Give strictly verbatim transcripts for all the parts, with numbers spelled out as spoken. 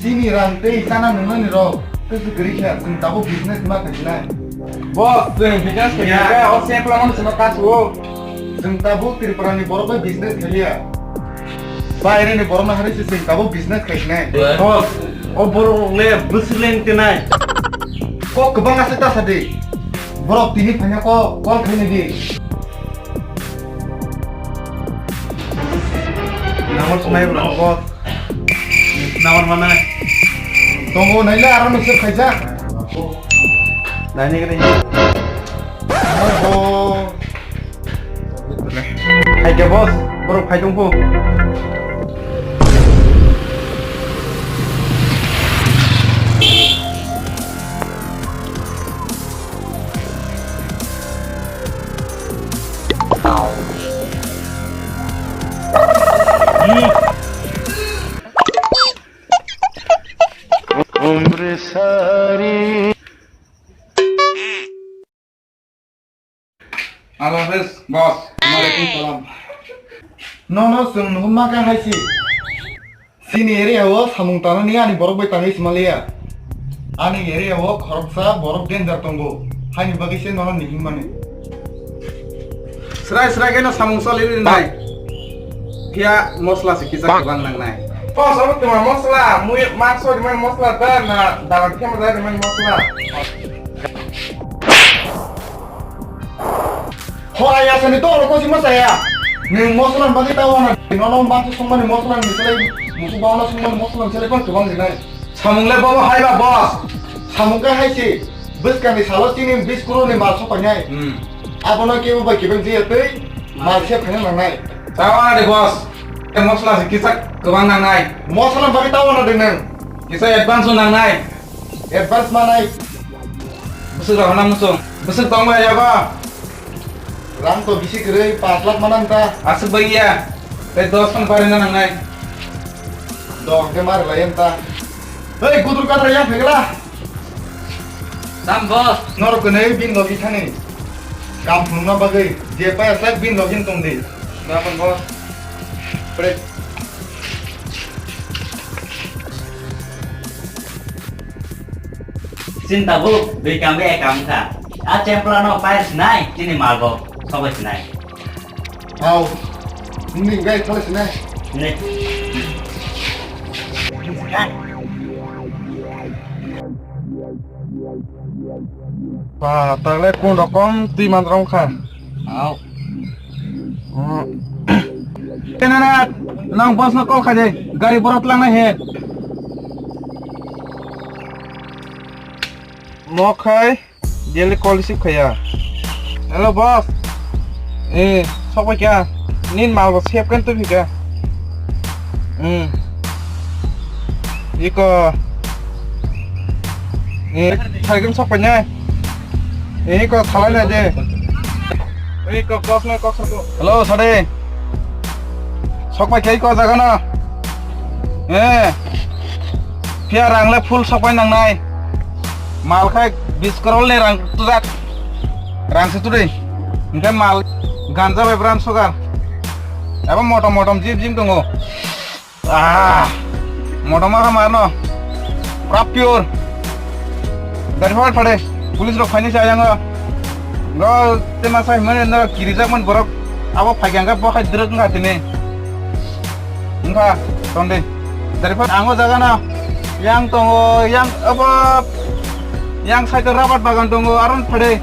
Chini rang tei chana nungnani rok tei se kwrwi khe chwng tabuk business ma khainai. Boss, chwng business khainai, o se plan no chwngno kasu. Chwng tabuk Tripura ni borok bai business khaiya. Baire ni borok no hari se chwng tabuk business khainai. Boss, o borok le bwswk le wngte nai. Kok kwbang aswk ta sadi. Borok tini phanya ko call khainai di. Number sunai bro, boss. Number mana? Tongo naile aro no save khaijak. Naini gani. Oho. Hai ke boss, borok phai tongphu. Umre sari. Allah Hafiz, boss. Walaikum salam. Nono chwng nuhunma kha hai si. Chini area o samung tanani ani borok bai tangwi sima liya. Ani area o khoroksa borok danger tongo. Haini bagwi se nono nihimani. Srai srai khe no samung choli rinai. Phiya mosla se kisa kwbang nangnai. Boss, abo tuma mosla, mui mangso rimani mosla da na dalan khema da rimani mosla. Hora ya sani to oro kosi masa ya. Ni mosla bagi tahu na. Nono mangso songmani mosla ni selai, musu bawa songmani mosla ni selai kok kwbang rinai. Samung le bobo hai ba boss. Samung khe hai si. Bwskangni salo chini bis crore ni mal sopainai. Hmm. Abono kebo bai kebeng je tei mal se phena nangnai. Tawa de boss. E mosla se kisa kwbang nangnai. Mosla bagi tawa na de nang. Kisa advance nangnai. Advance manai. Bwswk rok hwnna muchung. Bwswk tong bai yago. Rang to bisi kwrwi, paanch lakh manang ta. Aswk bai ya. Tei dos khan pari na nangnai. Dong ke mar lai ta. Hei, gudur kadra yang phegla. Sam boss. Norok kwnwi bin logi thani. Kam phunukna bagwi je paya sak bin logi tong di. Gapan boss. Pre. Chini tabuk dui kam bai ekam kha. A chempla no pai sinai, chini mal bo sobai sinai. Au, nini gai thale sinai. Ne. Ba, tagle kun rokom twi mandrom kha. Au. Tena na, nang boss no call khai de, gari borat lang na he. Mo khai, daily call receive khaya. Hello boss. Eh, sok bai kya? Nin mal bo sep kan tu bhi kya? Hmm. Iko. Eh, thai kan sok bai nai. Eh, iko thalai nai de. Eh, iko boss nai kok sok. Hello, sade. Sok bai kya iko jaga na? Eh. Phiya rang le full sok bai nang nai. Mal khai bis crore ni rang tujak. Rang se turi. Hingke mal ganja bai brown sugar. Abo motom motom jim jim tongo. Ah, motom ma kha mar no. Pura pure. Dari phai phade. Police rok phaini sa yang. Go te ma sai mane no kirijak man borok. Abo phai yang bo khai drek nga tini. Wngkha, tongdi. Dari phai ang o jaga no. Yang tongo, yang abo, yang side o rabar bagan tongo, aron phade.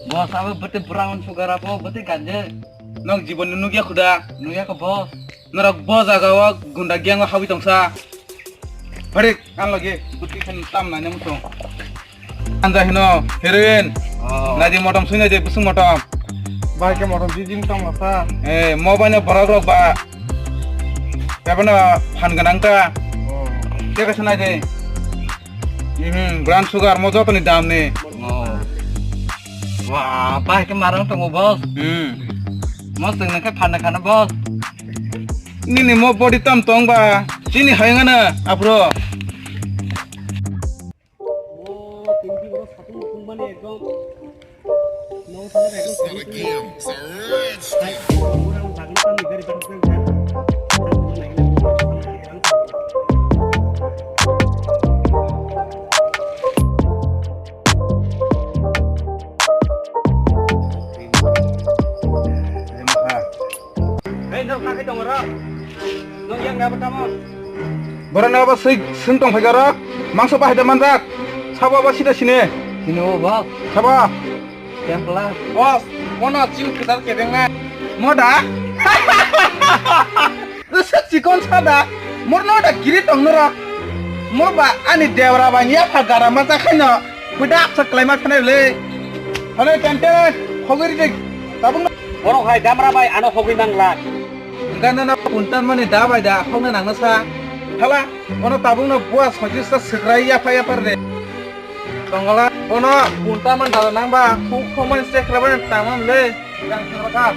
Boss, abo bete brown sugar abo, bete ganje. Nong jibon nugya khuda. Nugya ko boss. Norok bo jaga o gunda gang o habwi tongsa. Pharik, ang lagi buti khan tam nai nang tong. Anja hino heroin. Oh. Nadi motom sui nadi busung motom. Bai ke motom jijim tong sa. Eh, mo bai no borok rok ba. Kabo no phan ganang ta. Oh. Teka sanai de. Mhm, brown sugar mo joto ni dam ni. Oh. Wah, bai ke marang tongo boss. Hmm. Mo sing nang khe phan khana boss. Nini mo body tam tong ba, chini hayung ano, aphuru. Hei, nwng kha khe tongo ro? Nwng yang nabo tamo? Borok nabo swi swng tong phaikha ro? Mangso bahai da manjak? Sabo abo sida sini? Sini o ba? Sabo? Templa. Boss, mono chini kwtal kebeng na. Mo da? Wngsa chikon sa da? Morno da giri tong noro. Mo ba ani debra ba yapha gara ma jakhaino. Buda apsa khlaima thanai le. Hale tenten, hogiri de. Tabung. Borok hai damra bai ano hogwi nangla. Hingkha nono puntan mani da bai da hokna nangna sa. Hala, ono tabung no bua sojis ta swkrai yapha yapha re. Tongala, ono puntan man da nang ba, huk hok mani chekra bai tangma le. Yang chekra ka.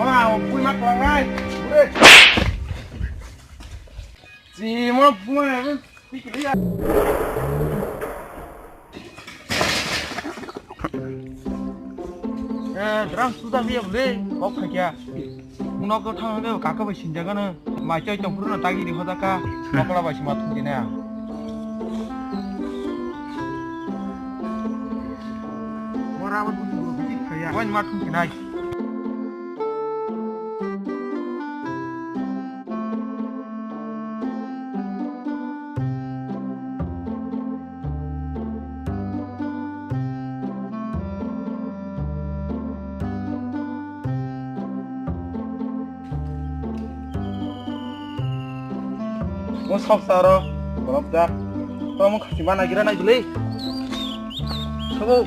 Wah, bui mak langai. Bure. Si mo bui mak. Eh, drang suda liya bule. Kok khakia. Nok thang le kaka bai sinjagano. Mai chai tong phuru na tagi di hoda ka. Kokla bai sima thung dina. Mora ba butu buru bisi khaya. Wan ma thung dinai. Mo sok saro, borok jak. To mo khasi mana gira nai duli. Sobo.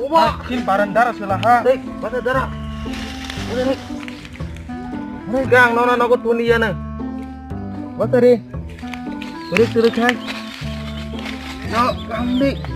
Oba. Kin baran dara sela ha. Dei, bata dara. Ini, ini. Ini gang nona nogo tuni ya na. Bata re. Beri turu khai. No, kamdi.